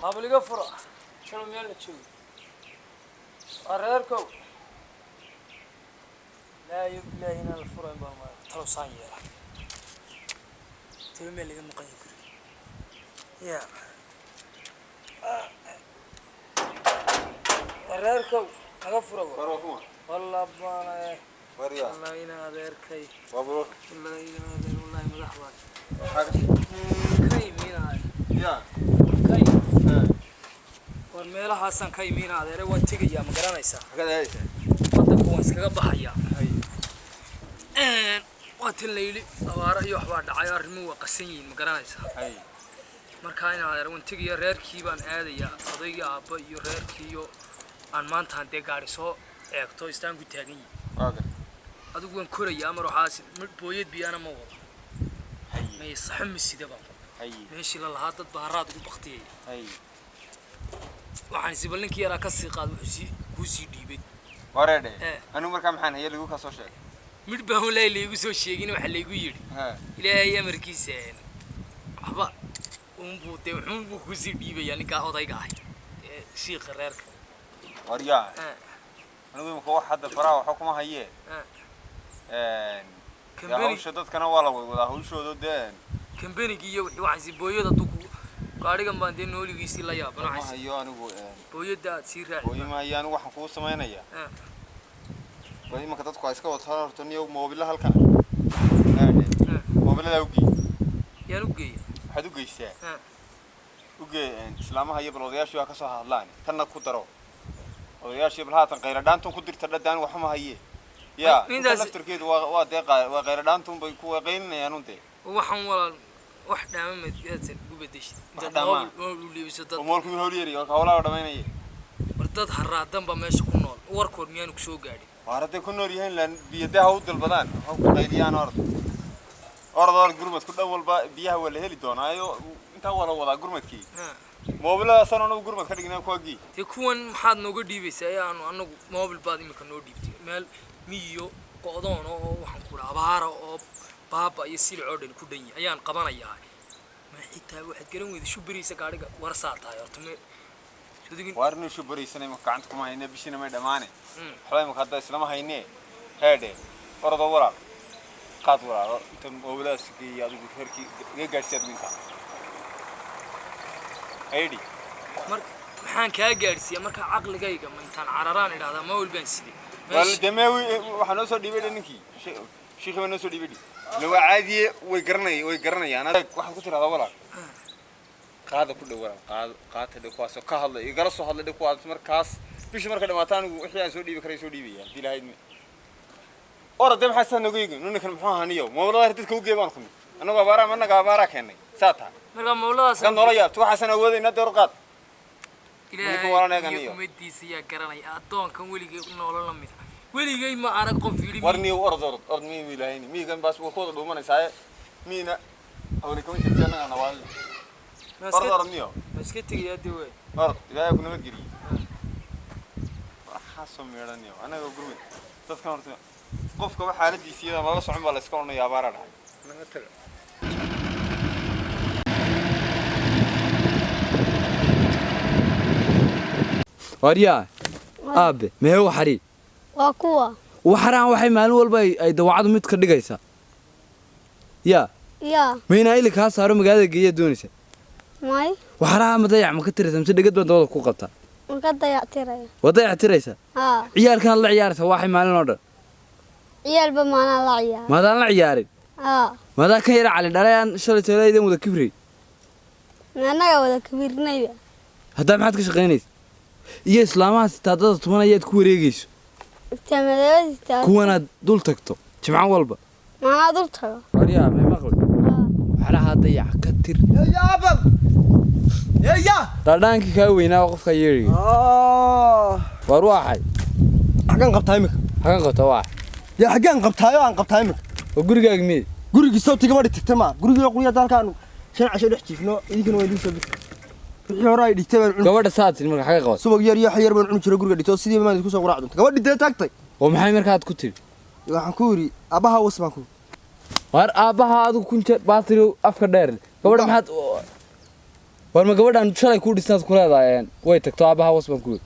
Habliga fura shalo meel la joogo waa reerkow laa yubilaahi inaan la furayn baan maaya talow saan yeela talo meel laga maqan yahay guriga ya waa reerkow naga fura walla baana wallahi inaan adeerkay wallahi inaan adeer wallahi madax baan ka iminaayo kay war meelahaasaan ka imiina adeere waan tegayaa ma garanaysaa wadanka waan iskaga baxayaa waa tan la yidhi abaaro iyo waxbaa dhacay arrimuhu waa qasan yihiin ma garanaysaa markaa inaan adeer waan tegayaa reerkii baan aadayaa odaygii aabba iyo reerkii iyo aan maanta handee gaari soo eegto istaan ku taagan yihin adigu waan korayaa mar waxaas booyad biyaana ma wado may saxo ma sida baan meeshii la lahaa dad baa haraad ugu baktiyaya waxaan isibal ninkii yaraa ka sii qaad wuxuu sii kuu sii dhiibay wareedhe anigu markaa maxaan haye lagu ka soo sheegay midh baan walaahi laygu soo sheegin waxa laygu yidhi ilaahay amarkiisa waxba unbuu dee wuxuunbuu kuu sii dhiibayaa ninkaa odayga ahay ee shiikha reerka waryaa anigu imika wax hadda faraha waxba kuma hayee dee hawsha dadkana waa la wadwadaa hawshooda dee kambanigii iyo wixii waxaan si booyada hadduu ku gaadhigan baan dee nooligiisii la yaabano ma hayo anigu booyadda aad sii raaci booyo ma hayo anigu waxaan kuu samaynayaa waa imanka dadku ha iska wataan horta niyo moobila halkan moobiladaa ugey yaan u geeya waxaad u geysaa ugee islaamaha iyo bal odayaashii waa ka soo hadlaan tanna ku daro odayaashii bal haatan qayra dhaantun ku dirta dhadaan waxba ma hayee ya inta laftarkeedu waa waa dee waa qayra dhaantun bay ku qaylinayaan un dee waxaan walaal wax dhaama madgaadsan ugu bedeshid Wax dhaamaa? mool u dhiibiso dad oo moolku mi hawl yari hawlaha dhamaynaya war dad haraadan baa meesha ku nool warkood miyaanu kusoo gaadhin waar hadday ku nool yihiin laan biyo dee ha u dalbadaan ha ku qayliyaan orod orod orod gurmadku dhan walba biyaha waa la heli doonaayo intaa waa la wadaa gurmadkii moobiladaasaan anagu gurmad ka dhignaa kuwa gii dee kuwan maxaad nooga dhiibaysaa ee aanu anagu moobil baad iminka noo dhiibtay meel miyo go'doon oo waxaan ku dhaha abaara oo baaba iyo silic oo dhan ku dhan yahay ayaan qabanayaa ma xitaa waxaad garan weyday shubiriisa gaadhiga warsaa tahay horta me sodigin waar inuu shubaraysana imaka gacanta kuma hayne bishiina may dhammaane waxba imaka hadda islama hayne heedhe orodoo walaal qaad walaalo inta moobiladaas geeya adigu reerkii iga gaadhsii adigu intaa ayidhi mar maxaan kaa gaadhsiiyaa markaa caqligayga ma intaan cararaan idhahdaa mobil baan siday Meesha- dee mee waxaa noo soo dhiibay dhe ninkii shiikhi baa noo soo dhiibay dhe ila waa caadiye way garanay way garanayaan adag waxaad ku tirahdaa walaal qaada ku dhow walaal qaado qaata dhe kuwaasoo ka hadla igala soo hadla dhe kuwaas markaas bishii marka dhamaato anigu wixii aan soo dhiibi karay soo dhiibaya haddii lahayd me orod dee maxaa saa nooga eegin ninkan muxuu ahaa niyow moobilada dadka u gee baan kuni annagu abaaraa managa abaaraa keennay saa taa markaa mooladaas kan noola yaabto waxaasaan awoodaynaa dee or qaad Ninka waa ilaahay anaga iyo niyo. ummadiisa yaa garanaya addoonkan weligay noola la mid ah weligay ma arag qof yidhi war niyow orod orod orod miyi miilahayni miyigan baas waa ku wada dhuumanaysaaye miyina hawli kama jirto annaga nawaalin ma orod iska orod niyow ma iska tegayaa dee waay orod ilaahay ku nabadgeliyey waxaasoo meedhaniyo annaga gurmud dadkan horta qofkaba xaaladiisa iyadan lala socon baa la iska odhanaya abaaraa dhacay naga taga waryaa aabe mee waxari waa kuwa waxaraan waxay maalin walba ay dawacadu mid ka dhigaysaa yaa yaa maynaa ili kaa saaro magaalada geeyaa doonaysa may waxaraha ma dayac ma ka tiraysa mise dhegad baan dabada ku qabtaa ma ka dayactiraya waa dayac tiraysa haa ciyaalkaan la ciyaaraysa waxay maalin oo dhan ciyaalba maanaa la ciyaar maadaan la ciyaarin haa maadaa kan yara cali dhalay aan shalay toolaydeen wada kibrey annaga wada kabiirnayba haddaa maxaad ka shaqaynaysa iyo islaamaha sitaadada tuban ayaad ku wareegayso istaamadeebada kuwanaad dul tagto jimco walba maanaa dul tago waryaa may maqli waxaraha dayac ka tir yaabal ya dhadhaankii kaa weynaa qofka yeedhiga waar waaxay xaggaan qabtaa imika xagan qabta waax yaa xaggaan qabtaayo aan qabtaa imika oo gurigaaga miye gurigii sawtiga ma dhigtay ma gurigii quryada halkaan shan casho dhex jiifno idinkana waa idiin soo bixi wixii hore ay dhigtay baan cuni gabadha saad tiri marka xagga qabat subag yar iyo wax yar baan cuni jiray guriga dhigtay oo sidii baan idinku soo quraac doonta gabadhi dee tagtay oo maxay markaad ku tiri waxaan ku yidhi aabbaha was baan ku waar aabbaha adigu kun jeer baatiri afka dheer leh gabadha maxaad War ma gabadhan shalay kuu dhisnaad ku leedahay way tagto aabbaha was baan ku yidhi.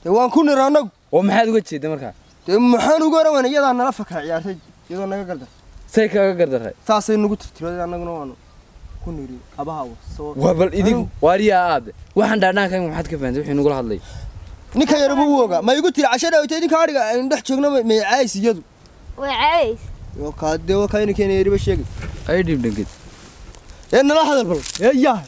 Dee waan ku niri annagu. Oo maxaad uga jeedday markaa? Dee maxaan uga oran weyna iyadaa nala fakra ciyaartay iyadoo naga galdar. Say kaga gardaray? Saasay nagu tirtirooday annaguna waanu ku niri abaha soo. Waa bal idinku waariyaa aabe waxaan dhaadhaankayga maxaad ka fahantay wixii nagula hadlay? Ninka yarbu u ogaa ma igu tiri casho dhawtay idinka adhiga aynu dhex joogno may caayis iyadu. Way caayis. Yoo kaa dee waa kaa inankeena yariba sheegay. Ay dhiib dhankid. Ee nala hadal bal ee yaa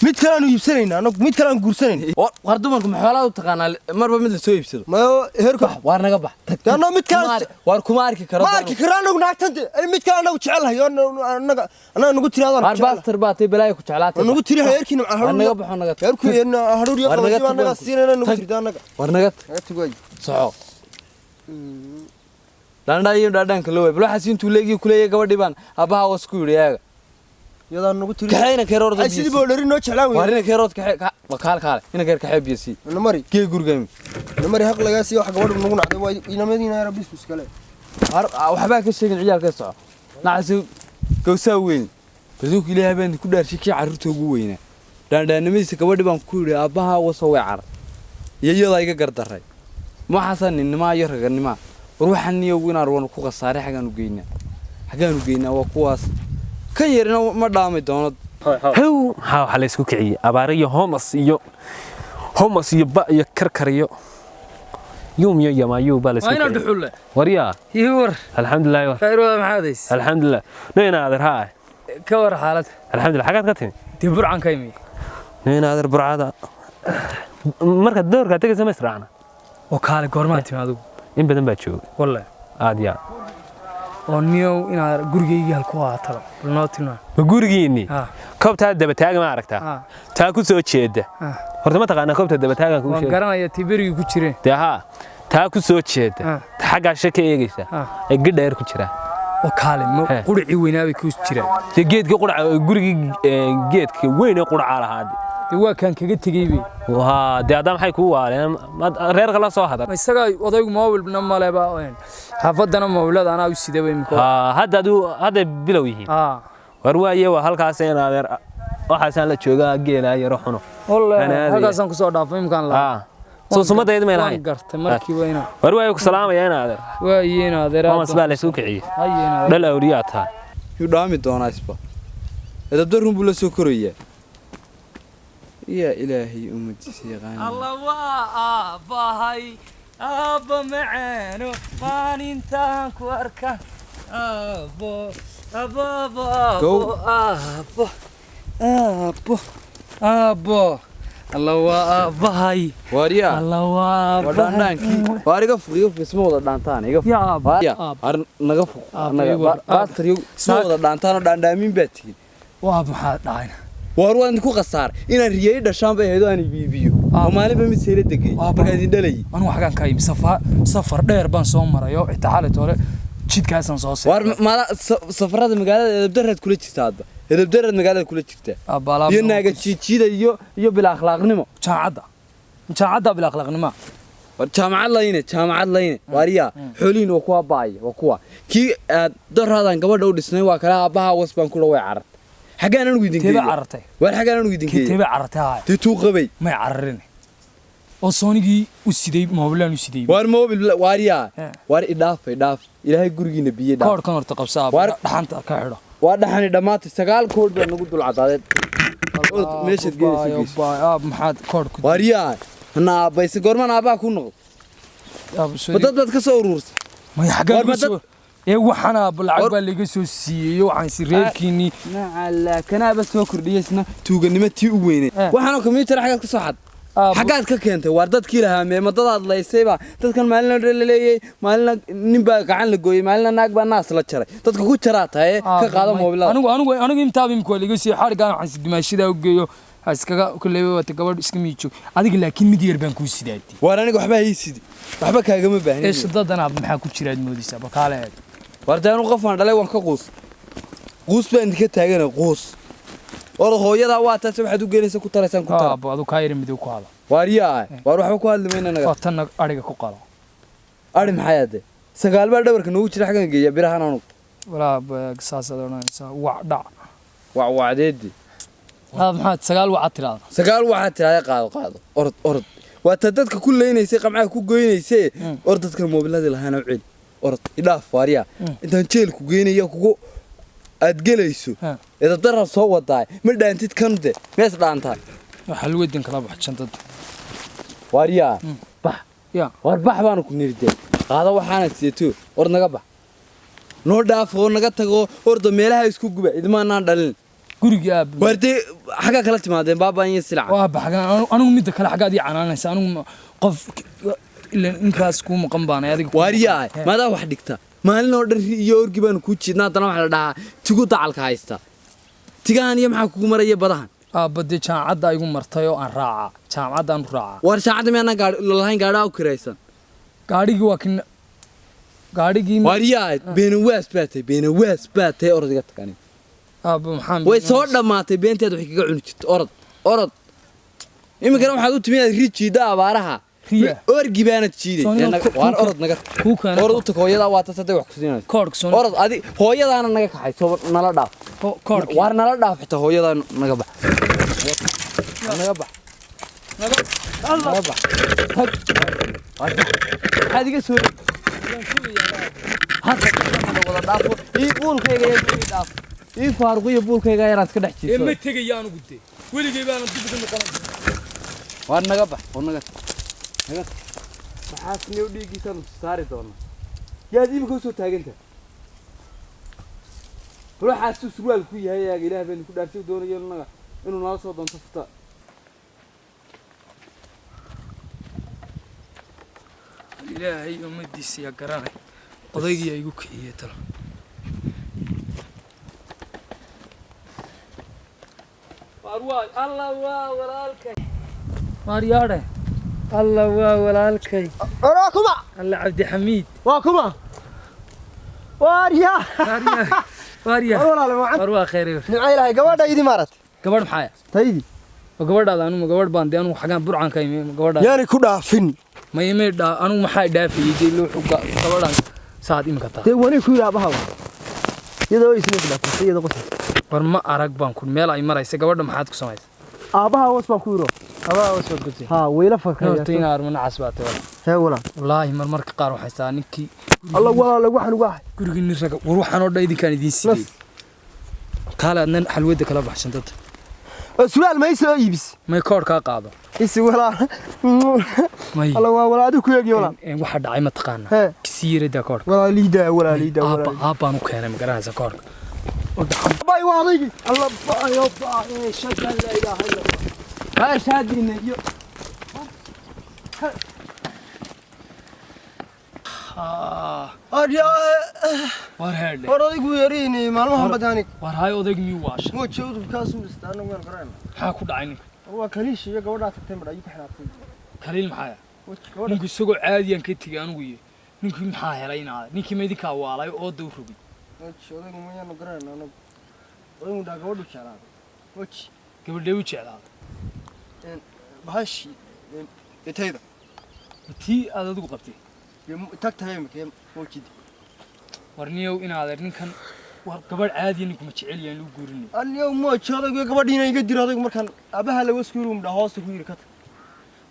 mid kale aanu iibsanaynaa annagu mid kale aan guursanayna. War dumarku ma xoolaad u taqaanaa marba mid la soo iibsado? Ma heerka bax waar naga bax. Tag. Dee annagu mid kale waar kuma arki karo. Ma arki karo annagu naagtan dee mid kale annagu jecelahay oo annaga annaga nagu tiraadaan. Waar baastar baa tay balaayo ku jeclaatay. Nagu tiri heerkiina macaan Waar naga baxo naga. Heerku hadhuur iyo Waar naga qabadi annaga tag. siinayna nagu tirida annaga. Waar naga Naga tag waay. Soco. Dhaandhaa iyo dhaadhaanka loo waay bal waxaas intuu leegii kuleeyay gabadhii baan aabbaha was ku yidhi eega. Iyadaa nagu tiri. Kaxee ina keer orda Ay sidii boodhari noo jeclaan waar weyn. ina keer orda kaxee waa kaale kaale ina keer kaxee biyo sii. Namari. Gee guriga imi. Namari haq lagaa siiyo wax gabadhu nagu nacday waa inamadiina yara bisbis kale. Waar waxbaa ka sheegin ciyaalka soco. Nacasi gowsaa weyn. Rasuulka Ilaahay baan ku dhaarshay kii carruurta ugu weynaa. Dhaandhaanimadiisa gabadhii baan ku yidhi aabbaha wasoo way carar. Iyo iyadaa iga gardaray. Ma waxaasaa ninnimaa iyo raganimaa. War waxaan niyow inaan ruwan ku khasaaray xaggaan u geynaa. Xaggaan u geynaa waa kuwaas. Kan yarina ma dhaami doono. Hew maxaa waxaa la isku kiciyey abaare iyo homas iyo homas iyo ba iyo karkar iyo yuum iyo yamaayuu baa la isku Waa inaan kiciyey. dhuxulle. Waryaa. Ii war. Alxamdulilah war. Khayr wada maxaad hayse? Alxamdulilah. Nin adeer haa. Ka war xaalad. Alxamdulilah xagaad ka timi? Dee burcan ka imi. Nin adeer burcada. Marka doorkaa tegaysa ma israacna. Oo kaale goormaa timi adigu? In badan baa joogay. Wallahi. Aad yaa. Oo niyow inaad gurigaygii halku ahaataba. Bal noo tilmaam. Ma gurigiinni? Ah. Koobtaa dabataaga ma aragtaa? Ah. Taa ku soo jeeda. Ah. Horta ma taqaanaa koobta dabataagan kuu Waan sheegay. garanayaa tii berigii ku jireen. Dee haa. Taa ku soo jeeda. Ah. Ta xaggaa shaka eegaysa. Ah. Ee gidha yar ku jira. Oo kaale ma He. quricii weynaa bay ku jiraan. Dee geedka quraca gurigii geedka weyn ee quraca lahaa. Dee waa kaan kaga tegey bay. Waa dee hadda maxay kuu waaleen? Reerka la soo hadal. Ma isaga odaygu moobilna maleba xaafaddana moobilada anaa u sidaba imika. Haa hadda aduu hadda bilow yihiin. Ah. War waaye waa halkaas in adeer waxaasaan la joogaa geelaa yaro xuno. Wallahi Anaa aadaya. halkaasaan ku soo dhaafay imkaan la. Haa. Soo sumadayda ma Waan lahayn. gartay markiiba inaa. War waaye ku salaamaya in adeer. Waaye in adeer. Homas baa la isku kiciyey. Haye in adeer. Dhal awriyaa tahay. Yuu dhaami doonaa isba. Edab darrun buu la soo korayaa. Yaa Ilaahay ummadiisa yaqaan. Allah waa aabbahay aabba macaano maalintaan ku arka aabbo aabbo aabbo Go. aabbo aabbo aabbo Allah waa aabbahay Waaryaa. Allah waa Waa aabbahay dhaandhaankii. Waar iga fuq iga fuq isma wada dhaantaan iga fuq. yaa aabbo Waaryaa. aabbo Waar naga fuq. Aabbo, Naga igu war. baastar igu isma wada dhaantaan oo dhaandhaamin baa tihiin. waa maxaa dhacayna Waar waan idinku khasaar inaan riyay dhashaan bay ahayd oo aan ibiibiyo. Oo maalinba mid seela degay. Aabbo. Markaan idin dhalayay. anigu xagaan ka yimi safar dheer baan soo maray oo xitaa xalay hore jidkaasaan soo Waar maala safarada magaalada edeb darraad kula jirtaa hadda. Edeb darraad magaalada kula jirtaa. aabbaalaab Iyo naaga jiijiida iyo iyo bila akhlaaqnimo. jaamacadda jaamacadda bila akhlaaqnimo War jaamacad layne jaamacad layne waariyaa xoolihiin waa kuwa baaya waa kuwa kii aad daraadan gabadha u dhisnay waa kale aabbaha was baan kula way carartay xaggaan anigu idin teeba geeya carartay waar xaggaan anigu idin geeya teeba carartay haay dee tuu qabay may cararin oo soonigii u siday moobilaan u siday waar moobil waariyaa He. waar idhaaf idhaaf ilaahay gurigiina biyo dhaaf koodhkan horta qabsa Waar- dhaxanta ka xidho waa dhaxani dhammaatay 9 koodh baa nagu dul cadaadeed Orod, meeshaad geynaysa geyso. aab maxaad koodh ku waaryaa hana aabbayse goormaan aabbaha ku noqdo aab soo ma dad baad ka soo uruursay may xaggaan Waar ma uga soo ee waxaan aab lacag War- baa laga soo siiyey waxaan si reerkiinii nacala kanaaba soo kordhiyey isna tuuganimo tii u weyneyd Eh. waxaanoo kombiyuutar xaggaad ka soo xad xaggaad ka keentay waar dadkii lahaa meemadadaad laysayba dadkan maalina la leeyay maalina nin baa gacan la gooyey maalina naag baa naas la jaray dadka ku jaraa tahay ka qaado moobilada anigu anigu anigu intaaba imika waa laga siiyey xadhiggaan waxaan si dimaashadaa u geeyo ha iskaga kuleeba wata gabadh iska miijoog adiga laakiin mid yar baan kuu sidaatay waar aniga waxba haysidi waxba kaagama ee baahnin shadadan aab maxaa ku jiraad moodaysaa bakaale eeg waar dee anu qofaan dhalay waan ka quus quus baan idinka taagana quus or hooyadaa waa taas waxaad u geenaysa ku taraysaan ku tara aab adu kaa yara midow ku hada waar yaa waar waxba ku hadli mayna naga waa tanna adhiga ku qalo ari maxay hadde 9 baa dhabarka noogu jira xaggan geeya birahan anugu walaa saasaad odhanaysaa wac dhac wacwacdeedii Maxaad 9 waxaad tiraahdaa? 9 waxaad tiraahdaa qaado qaado. Orod orod. Waa ta dadka ku leynaysay qamcaha ku goynaysay. Orod dadka moobiladii lahaana u celi. Orod idhaaf waariya. Intaan jeel ku geynaya kugu aad gelayso. Edadara soo wadaa. Ma dhaantid kan de. Mees dhaantaa. Waxa lagu weydin kala bax jantada. Waariya. Bax. Ya. War bax baan ku nirde. Qaado waxaana siito. Or naga bax. Noo dhaaf oo naga tago ordo meelaha isku guba idmaanaan dhalin. Guriga aab. Wardi xaga kala timaadeen baaba in silac. Waa baxgan anigu midda kale xagaad ii canaanaysa anigu qof ilaa inkaas ku maqan baan adiga. Waariya maada wax dhigta. Maalin oo dhan iyo orgi baan ku jiidnaa hadana waxa la dhahaa tigu dacalka haysta. Tigahan iyo maxaa kugu maraya badahan? Aabba dee jaamacadda igu martay oo aan raaca. Jaamacadda aan raaca. War jaamacadda miyaan gaari lahayn gaadhaa u kiraysan. Gaadhigii waa kin gaadhigii Waariya beenawaas baatay beenawaas baatay orodiga tagani. Aabba maxaan way soo dhamaatay beenteed waxay kaga cuni jirtay orod orod. Iminkana waxaad u timid ri jiida abaaraha. Riya. Orgi baanad jiiday. Waar orod naga. Ku keenay. Orod u tag hooyada waa ta saday wax ku siinayso. Koodhka soo. Orod adi hooyadaana naga kaxay soo nala dhaaf. Koodhka. Waar nala dhaaf xitaa hooyada naga bax. Naga bax. Naga bax. Tag. Adiga soo. Hadda wada dhaafo. Ii buulkayga iyo ii dhaaf. Ii faaruqiyo buulkayga yaraan iska dhex jiifo. Ma tagayo anigu de. Weligay baan dib ugu noqon. Waar naga bax. Waar naga. Naga. Maxaa sniw dhiigiisa nu saari doona. Yaad imika u soo taaganta. Ruuxaas uu surwaal ku yahay ayaga Ilaah baan ku dhaartay doonayo naga inuu nala soo doonto fita. Ilaahay ummadiisa ya garanay. Odaygii igu kiciyay talo. Waar Allah waa walaalkay. Waar yaare. Allah waa walaalkay. Waa kuma. Allah Cabdi Xamiid. Waa kuma. Waar yaa. Waar yaa. Walaal macaan. Waar waa khayr. Nimca Ilaahay gabadha idin maarat. Gabadh maxay? Taydi. Gabadhaada anu gabadh baan de anu xagaan burcan ka imi gabadha. Yaani ku dhaafin. Ma imay dhaa anu maxay dhaafiyay de loo xuga gabadhan saad imka taa. De wani ku yaabaha. Iyadoo isna ku dhaafay iyadoo qosay. War ma arag baan ku meel ay maraysa gabadha maxaad ku samaysay? Aabaha was baan ku yiro. Aabaha was baan ku yiro. Ha weyla fakray. Horta in armo nacas baa tahay. Hee walaal. Wallaahi mar marka qaar waxay saa ninkii Allah walaal waxaan uga ahay. Gurigii nin raga war waxaan oo dhan idinkaan idin siiyay. Kaala adnan xalwada kala baxsan dad. Su'aal ma isoo iibis. May koor ka qaado. Isi walaal. May. Allah waa walaal adigu ku eegi walaal. Waxa dhacay ma taqaana. Kisiirada koor. Walaal liida walaal liida walaal. Aabaan u keenay ma garanaysa koorka. Bay waa adaygi. Allah baayo baa shaka la ilaaha illa Allah. Baashaadina iyo War heerde. War odaygu yariin maalmahan badaanig. War hay odayg miyuu waashay? Mooje udubkaas u istaano waan garanayna. Maxaa ku dhacay ninka? War waa kaliish iyo gabadha tagtay madha ayuu ku xanaaqsay. Kaliil maxaa? Ninku isagoo caadiyan ka tagay anigu iyo ninkii maxaa helay inaad ninkii ma idinka waalay oo daw rogay. Mooje odaygu ma yaanu garanayna anagu. Odaygu dhaa gabadhu jeclaaday. Mooje gabadhee u jeclaaday. Bahashi etayda. Tii aad adigu qabtay. Tagtay imika moojidi. Warniyow inaad ninkan war gabadh caadi ninku ma jecel yahay lagu guurinay. Aniyow mooje odaygu gabadhiina iga diro odaygu markaan abaha lagu isku yiri umdha hoosta ku yiri ka tag.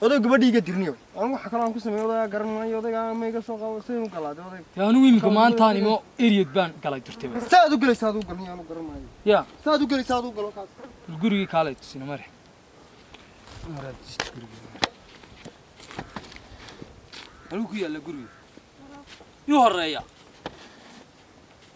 Odaygu gabadhii iga dirniyo. Anigu waxa kale aan ku sameeyo odayga garan maayo odayga ma iga soo qabo sidii u galaaday odayga. Yaa anigu imika maantaan imo eriyad baan galay durtay. Saad u galaysaa adigu galniyo anigu garan maayo. Yaa saad u galaysaa adigu galo kaas. Gurigii kaalay tusina mare. Mare tusina gurigii. Halku ku yaala guriga. Yuu horeeya.